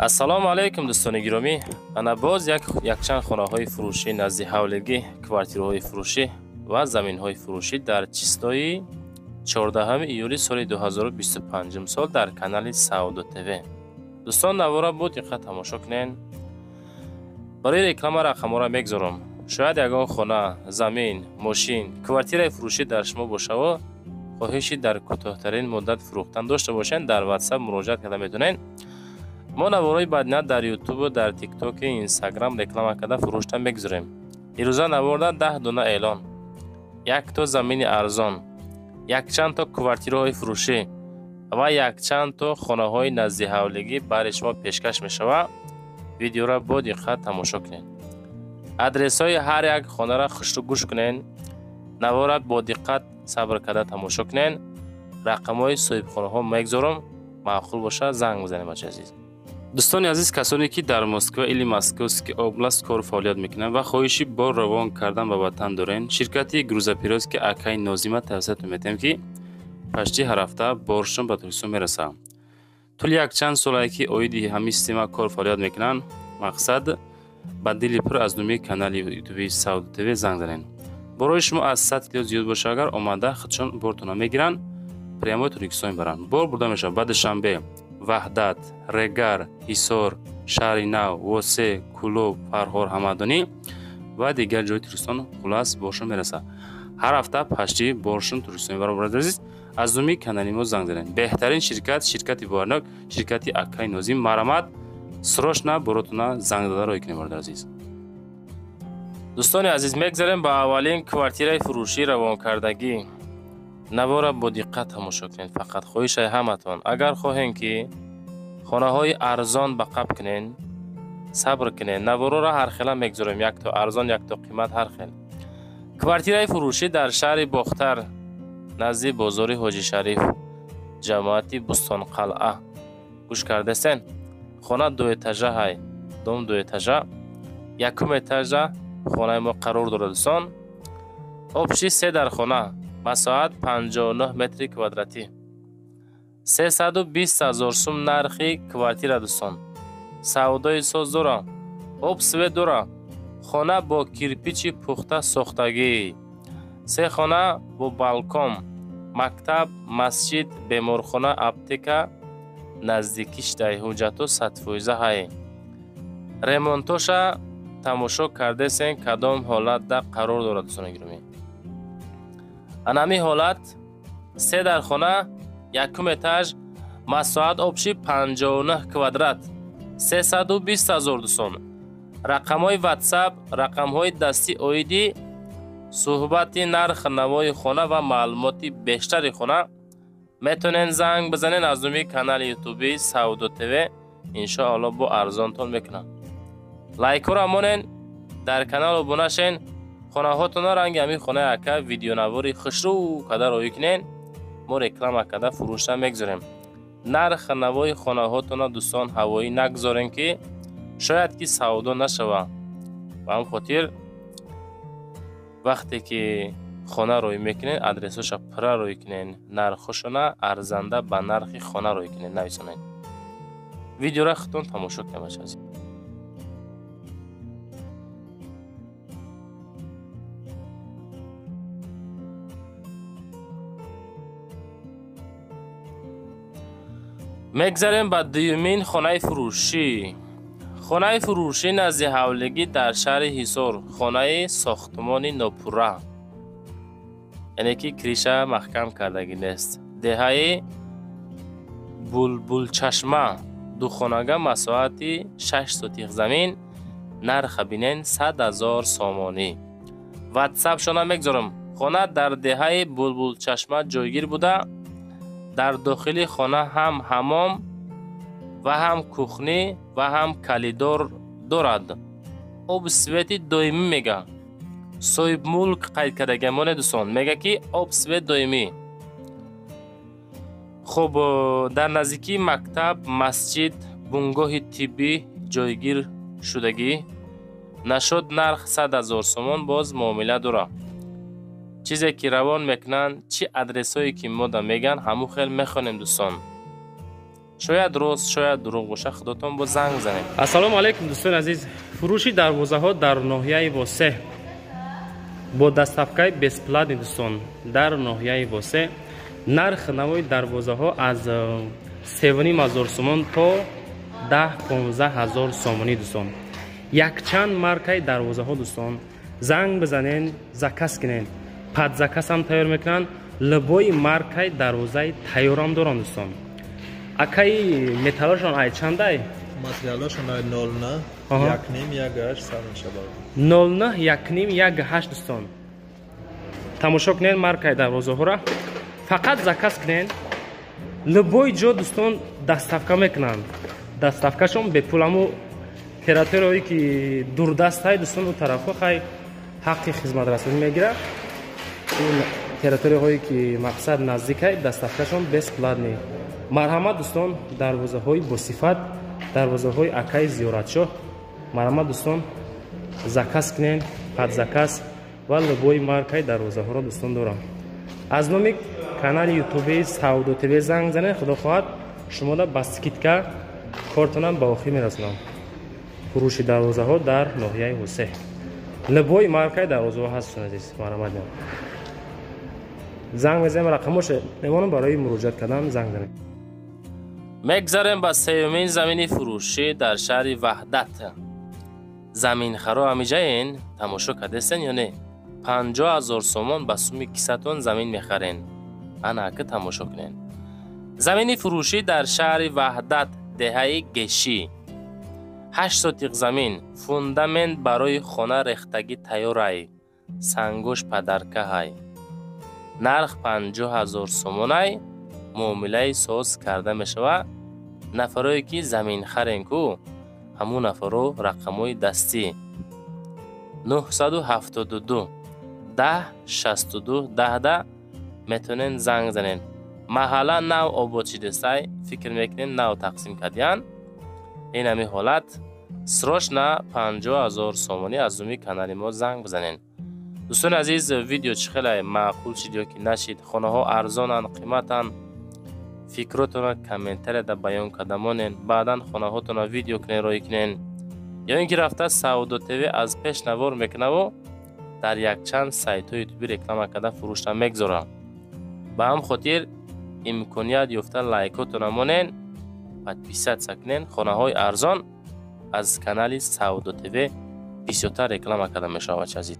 Ассалому алайкум, дӯстони гиромӣ. Ана боз якчанд хонаҳои фурӯшӣ назди ҳавлигӣ, квартираҳои фурӯшӣ ва заминҳои фурӯшӣ дар числои 14 июли соли 2025 сол дар канали Савдо ТВ. Дӯстон, навора бо диққат тамошо кунед. Барои реклама рақамҳоро мегузорам. Шояд ягон хона, замин, мошин, квартираи фурӯшӣ дар шумо бошаву хоҳиши дар кӯтоҳтарин муддат фурӯхтан дошта бошед, дар WhatsApp муроҷиат карда метавонед. Мо наворҳои баъдина дар ютубу дар тиктоки инстаграм реклама карда фурӯшта мегузорем. Ирӯза наворда 10 дона эълон, якто замини арзон, якчанд то квартираҳои фурӯшӣ ва якчанд то хонаҳои наздиҳавлигӣ барои шумо пешкаш мешавад. Видеоро бо диққат тамошо кунед. Адресҳои ҳар як хонаро хушрӯ гӯш кунед. Навора бо диққат сабр карда тамошо кунед. Рақамҳои соҳибхонаҳо мегузорам. Маъқул бошад, занг бизанед, бачаи азиз. Дӯстони азиз, касоне ки дар Москва или Московский область кор фаъолият мекунанд ва хоҳиши бор равон кардан ба ватан доранд, ширкати грузоперевозки акай Нозима тавсиятон метиҳем, ки почти ҳар ҳафта боршон ба Тоҷикистон мерасад. Тӯли якчанд солае ки оиди ҳамин система кор фаъолият мекунанд, мақсад ба дили пур аз номи канали ютуби Савдо ТВ занг занед. Борои шумо аз 100 кило зиёд боша, агар омада худшон бортона мегиранд, прямо Тоҷикистон мебаранд. Бор бурда мешавад ба Душанбе, Ваҳдат, Регар, Ҳисор, Шаҳри Нав, Восе, Кӯлоб, Фархор, Ҳамадонӣ ва дигар ҷои Тоҷикистон. Хулас, боршон мерасад. Ҳар ҳафта почти боршон Тоҷикистон мебаранд. Бародари азиз, аз номи канали мо занг занед. Беҳтарин ширкат, ширкати боварнок, ширкати акай Нозим. Марамат, срочно боротона занг зада рой кунед, бародари азиз. Дӯстони азиз, мегзарем ба аввалин квартираи фурӯшӣ равонкардагӣ. Навора бо диққат тамошо кунед. Фақат хоҳишаи ҳаматон, агар хоҳем ки хонаҳои арзон ба қаб кунен, сабр кунед. Навороро ҳархела мегузорем, якто арзон, якто қимат, ҳар хел. Квартираи фурӯшӣ дар шаҳри Бохтар, назди бозори Ҳоҷи Шариф, ҷамоати Бустонқалъа. Гӯш кардесен? Хона дуэтажа ҳай, дом дуэтажа, якум этажа хонаи мо қарор дорад, дӯстон. Общий се дар хона, масоҳат 59 метри квадратӣ, 320 ҳазор сум нархи квартира, дӯстон. Савдои соз дора, об свет дора, хона бо кирпичи пухта сохтагӣ, се хона бо балкон, мактаб, масҷид, беморхона, аптека наздикиш дай, ҳуҷҷатҳо 100% ҳай. Ремонтоша тамошо кардесен, кадом ҳолатда қарор дорад, дӯстони гиромӣ. Анами ҳолат се дар хона, якум этаж, масоҳат общий 59 квадрат, 320 ҳазор, дӯстон. Рақамҳои WhatsApp, рақамҳои дастӣ оиди суҳбати нарх навои хона ва маълумоти бештари хона метавонед занг бизанед аз номи канали ютуби Савдо ТВ. Иншоалло бо арзонтон мекунам. Лайкҳоро монен, дар канал обуна шен, хонаҳотонро ранги ҳамин хонаи ака видеонавори хушрӯ карда роӣ кунен. Мо реклама карда фурӯшта мегузорем. Нарх навои хонаҳотонро, дӯстон, ҳавоӣ нагузорем, ки шояд ки савдо нашава. Ба ҳам хотир вақте ки хона роӣ мекунед, адресҳоша пурра роӣ кунед, нархҳошона арзанда ба нархи хона роӣ кунед, нависонед. Видеоро худтон тамошо кунед, бачаи азиз. Мегзарем ба дуюмин хонаи фурӯшӣ. Хонаи фурӯшӣ назди ҳавлигӣ дар шаҳри Ҳисор, хонаи сохтмони нопурра, яъне ки криша маҳкам кардагӣ нест. Деҳаи Булбулчашма, духонага, масоҳати 6 сотих замин, нарха бинен 100 ҳазор сомонӣ. Ватсапшона мегузорам. Хона дар деҳаи Булбулчашма ҷойгир буда, дар дохили хона ҳам ҳамом ва ҳам кухнӣ ва ҳам калидор дорад. Об свети доимӣ мега. Соҳибмулк қайд кардагиам, моне дӯстон, мега ки об свет доимӣ. Хуб, дар наздикии мактаб, масҷид, бунгоҳи тиббӣ ҷойгир шудагӣ. Нашуд нарх 100 ҳазор сомон, боз муомила дорад. Чизе ки равон мекунанд, чӣ адресҳое ки мода меган, ҳамун хел мехонем, дӯстон. Шояд рост, шояд дурӯғ боша, худотон бо занг занед. Ассалому алайкум, дӯстони азиз. Фурӯши дарвозаҳо дар ноҳияи Восеъ бо доставкаи бесплатный, дӯстон, дар ноҳияи Восеъ нарх навои дарвозаҳо аз 3,5 ҳазор сомон то 10-15 ҳазор сомонӣ, дӯстон. Якчанд маркаи дарвозаҳо, дӯстон, занг бизанен, заказ кунен, под заказам тайёр мекунанд. Любой маркаи дарвозаи тайёрам доранд, дӯстон. Акаи, металлошон ай чандай? Материалошон ай 09, 1,5, 1,8 сар мешавад. 09, 1,5, 1,8. Дӯстон, тамошо кунен маркаи дарвозаҳоро, фақат заказ кунен. Любой ҷо, дӯстон, доставка мекунанд, доставкашон бепуламу. Территорияое ки дурдастай, дӯстон, у тарафҳо хай ҳаққи хизматрасонӣ мегирад. Территорияҳое ки мақсад наздикай, доставкашон бесплатный. Марҳамат, дӯстон, дарвозаҳои босифат, дарвозаҳои акаи Зиёратшоҳ. Марҳамат, дӯстон, заказ кунен, под заказ ва любой маркаи дарвозаҳоро, дӯстон, дорам. Аз номи канали ютуби Савдо ТВ занг занед, худо хоҳад, шумода ба скидка кортонам ба охир мерасонам. Фурӯши дарвозаҳо дар ноҳияи Восеъ, любой маркаи дарвозаҳо ҳаст, азиз. Марҳамат, занг мезанем, рақамоша мемонам, барои муроҷиат кардан занг занед. Мегзарем ба сеюмин замини фурӯшӣ дар шаҳри Ваҳдат. Заминхаро ҳамиҷаен, тамошо кардестен ё не? 50 000 сомон ба суми кисатон замин мехарен. Ана ака, тамошо кунен. Замини фурӯшӣ дар шаҳри Ваҳдат, деҳаи Гешӣ, 8 сотиқ замин, фундамент барои хона рехтагӣ тайёрай, сангош падаркаҳай. Нарх 50 000 сомонай, муомилаи соз карда мешавад. Нафарое ки заминхарен ку, ҳамун нафаро рақамҳои дастӣ 972 10 62 10 метавонен занг занен. Маҳалла нав обод шидестай, фикр мекунем, нав тақсим кардиян. Ин ҳами ҳолат, срочно 50 000 сомонӣ аз номи канали мо занг бизанен. Дӯстони азиз, видео чӣ хеле маъқул шид ё ки нашид? Хонаҳо арзонанд, қиматанд? Фикротонро комментарияда баён карда монен. Баъдан хонаҳотонро видео кунен, роӣ кунен, ё ин ки рафта Савдо ТВ аз пеш навор мекунаву дар якчанд сайтҳои ютубӣ реклама карда фурӯшта мегзорам. Ба ҳам хотир имконият ёфта лайкотонро монен, подписаться кунен. Хонаҳои арзон аз канали Савдо ТВ бисёртар реклама карда мешавад, азиз.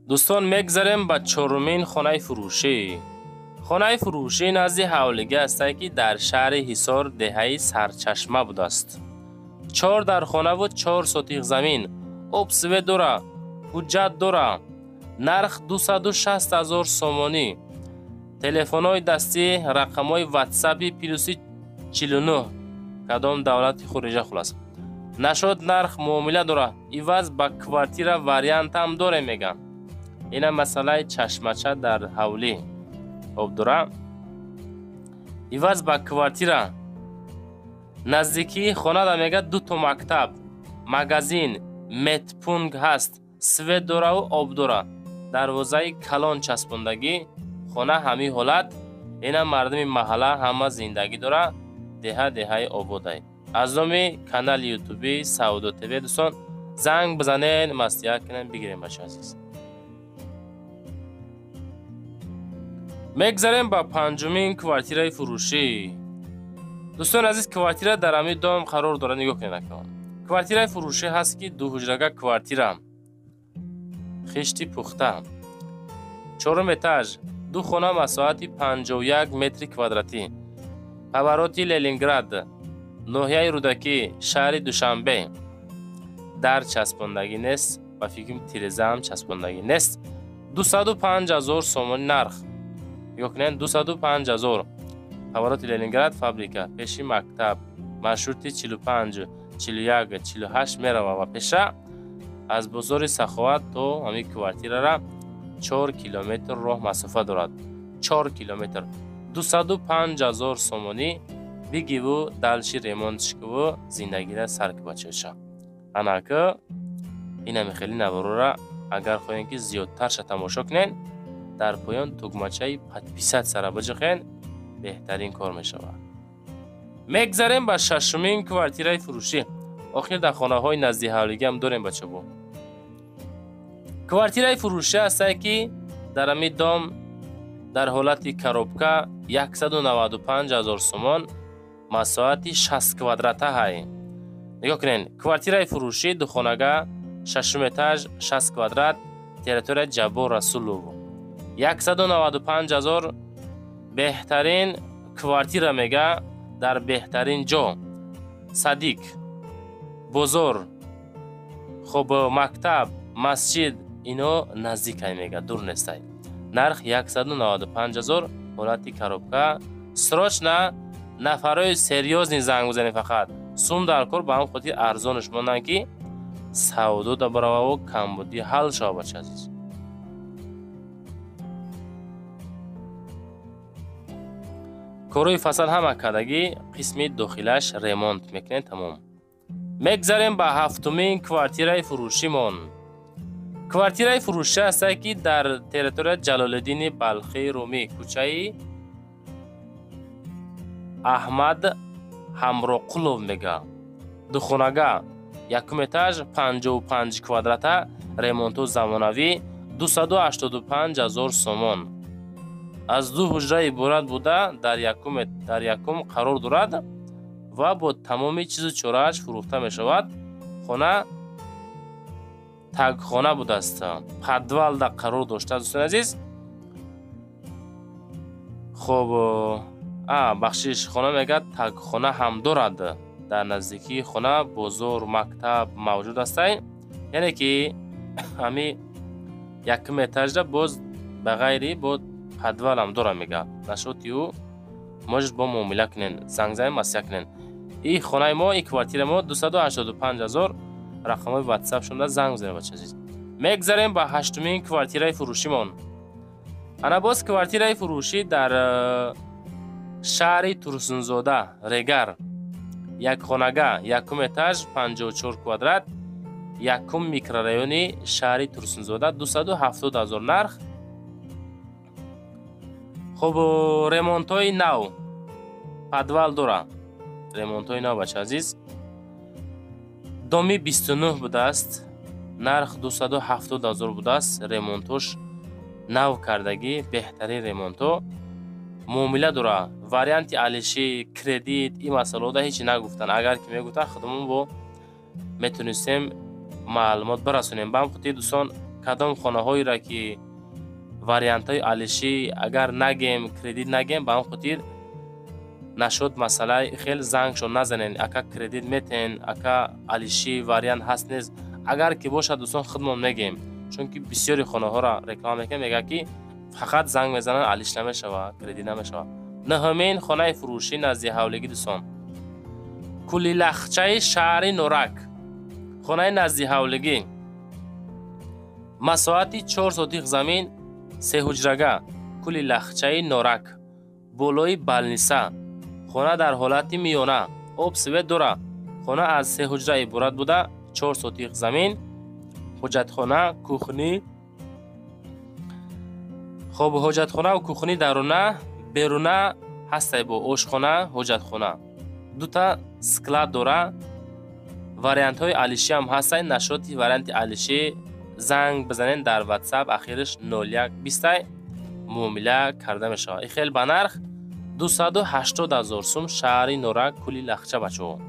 Дӯстон, мегзарем ба чорумин хонаи фурӯшӣ. Хонаи фурӯшӣ назди ҳавлигӣ ҳастае, ки дар шаҳри Ҳисор, деҳаи Сарчашма будааст. Чор дархонаву 4 сотиқ замин, об, свет дора, ҳуҷҷат дора. Нарх 260 000 сомонӣ. Телефонҳои дастӣ, рақамҳои ватсапи плюси 49, кадом давлати хориҷа, хулас. Нашод нарх муомила дора, иваз ба квартира вариантам дорем, мегӯянд. Ина масъалаи чашмача дар ҳавлӣ, об дора, иваз ба квартира. Наздикии хонада, мегӯяд, дуто мактаб, магазин, медпункт ҳаст, свет дораву об дора, дарвозаи калон часпондагӣ. Хона ҳамин ҳолат. Ина мардуми маҳалла ҳама зиндагӣ дора, деҳа деҳаи ободай. Аз номи канали ютуби Савдо ТВ, дӯстон, занг бизанен, маслиҳат кунем, бигирем, бача азиз. Мегзарем ба панҷумин квартираи фурӯшӣ. Дӯстони азиз, квартира дар ҳамин дом қарор дорад. Нигоҳ кунед, акон, квартираи фурӯшӣ ҳаст, ки дуҳуҷрага квартира, хишти пухта, чорум этаж, ду хона, масоҳати 51 метри квадратӣ, повороти Ленинград. ноҳияи Рӯдакӣ, шаҳри Душанбе. Дар часпондагӣ нест, ба фикрам тирезаам часпондагӣ нест. 205 000 сомонӣ нарх. Нигоҳ кунед, 205 000. Повороти Ленинград, фабрика, пеши мактаб, маршрути 45, 41, 48 мерава ва пеша аз бозори Саховат то ҳамин квартирара 4 километр роҳ масофа дорад. 4 километр. 205 000 сомонӣ бигиву дальше ремонтшкиву зиндагира сар ки бачаша. Анака инами хеле наворора агар хоҳем ки зиёдтарша тамошо кунед, дар поён тугмачаи подписать сара биҷиқен, беҳтарин кор мешавад. Мегзарем ба шашумин квартираи фурӯшӣ. Охир дар хонаҳои назди ҳавлигӣ ҳам дорем бачабо. Квартираи фурӯшӣ ҳастае ки дар ҳамин дом дар ҳолати коробка 195 000 сомон, масоҳати 60 квадрата ҳай. Нигоҳ кунед, квартираи фурӯшӣ духонага, шашум этаж, 60 квадрат, территория Ҷаббор Расулов. 195 000 беҳтарин квартира мега дар беҳтарин ҷо. Садик, бозор, хоб мактаб, масҷид ино наздикай мега, дур нестай. Нарх 195 000, ҳолати коробка. Срочно нафарои серьёзный занг бизанед фақат. Сум дар кор ба ҳам хотир арзонаш монанд ки савдо да барававу камбудӣ ҳал шава бача азиз. Корҳои фасад ҳама кардагӣ, қисми дохилаш ремонт мекунем тамом. Мегзарем ба ҳафтумин квартираи фурӯшимон. Квартираи фурӯшӣ ҳастае ки дар территорияи Ҷалолиддини Балхии Румӣ, кӯчаи Аҳмад Ҳамроқулов мега. Духонага, якум этаж, 55 квадрата, ремонту замонавӣ, 285 000 сомон. Аз ду ҳуҷра иборат буда, дар якум қарор дорад ва бо тамоми чизу чорааш фурӯхта мешавад. Хона тагхона будааст, подвалда қарор дошта, дӯстони азиз. Хоб, бахшиш, хона мегӯяд тагхона ҳам дорад. Дар наздикии хона бозор, мактаб мавҷуд ҳастай. Яъне ки ҳами якум этажда боз ба ғайри бо подвалам дора мега. Нашоти ӯ можед бо муомила кунен, занг занен, маслиҳат кунен. И хонаи мо, и квартираи мо 285 000, рақамҳои WhatsApp шонда занг бизанед бача азиз. Мегзарем ба ҳаштумин квартираи фурӯшимон. Ана боз квартираи фурӯшӣ дар шаҳри Турсунзода, Регар. Якхонага, якум этаж, 54 квадрат, якум микрорайони шаҳри Турсунзода, 270 000 нарх. Хоб, ремонтҳои нав, подвал дора. Ремонтҳои нав бача азиз. Доми 29 будааст, нарх 270 000 будааст, ремонтош нав кардагӣ, беҳтарин ремонтҳо. Муомила дора. Варианти алиши, кредит, ин масъалаҳода ҳеҷ нагуфтанд. Агар ки мегуфтанд, худамон бо метонистем маълумот барасонем. Ба ҳам хотир дӯстон, кадом хонаҳоеро ки вариантҳои алиши агар нагем, кредит нагем, ба ҳам хотир нашуд масъалаи хел зангшон назанен. Ака кредит метен, ака алиши вариант ҳаст нест. Агар ки бошад дӯстон, худмон мегем. Чунки бисёри хонаҳоро реклама мекунем, мегӯяд ки фақат занг мезананд, алиш намешавад, кредит намешавад. Нӯҳумин хонаи фурӯшӣ назди ҳавлигӣ дӯстон. Кулилахчаи шаҳри Норак. Хонаи назди ҳавлигӣ. Масоҳати 4 сотих замин, се ҳуҷрага, Кулилахчаи Норак, болои балниса. Хона дар ҳолати миёна, об свет дора. Хона аз се ҳуҷра иборат буда, 4 сотих замин, ҳоҷатхона, кухни. Хоб, ҳоҷатхона ва кухни даруна, беруна ҳастай бо ошхона, ҳоҷатхона. Дута склад дора. Вариантҳои алишӣ ҳам ҳастай. Нашоти варианти алишӣ занг бизанед дар WhatsApp, ахириш 0120 муомила карда мешавад. И хел ба нарх 280 000 сум, шаҳри Норак, кули Лахча бачаҳо.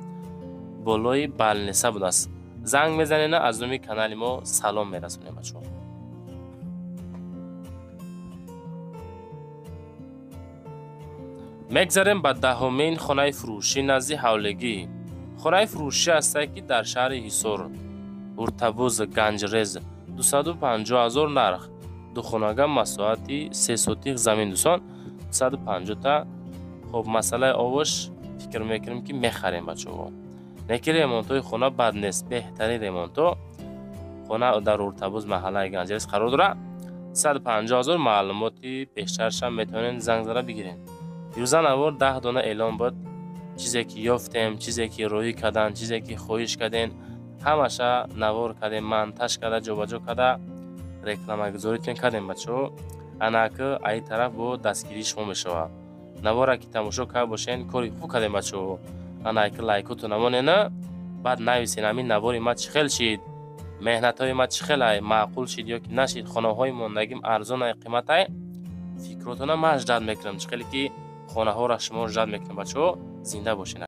Болои балниса будааст. Занг мезанед, аз номи канали мо салом мерасонем бачаҳо. Мегзарем ба даҳумин хонаи фурӯшӣ назди ҳавлигӣ. Хонаи фурӯшӣ ҳастае, ки дар шаҳри Ҳисор, Уртабуз, Ганҷрез, 250 ҳазор нарх, духонага, масоҳати 3 сотих замин, дӯстон, 250-та. Хоб, масъалаи овош фикр мекунем, ки мехарем, бачаҳо. Неки ремонтҳои хона бад нест, беҳтарин ремонтҳо. Хона дар Уртабуз, маҳаллаи Ганҷрез қарор дорад. 250 ҳазор. Маълумоти бештаршам метавонед занг зада бигиред. Дирӯза навор 10 дона эълон буд. Чизе ки ёфтем, чизе ки роҳӣ кардан, чизе ки хоҳиш кардем, ҳамаша навор кардем, монтаж карда, ҷобаҷо карда, рекламагузоритон кардем, бачаҳо. Анаки аи тараф бо дастгирии шумо мешавад. Навора ки тамошо карда бошен, кори хуб кардем, бачаҳо. Анаки лайкотон намонена, баъд нависен, ҳамин навори ма чӣ хел шид, меҳнатҳои ма чӣ хелай, маъқул шид ё ки нашид, хонаҳои мондагим арзонай, қиматай. Фикротона ман ждать мекунам, чӣ хеле ки хонаҳоро шумо ждать мекунам, бачаҳо. Зинда бошед.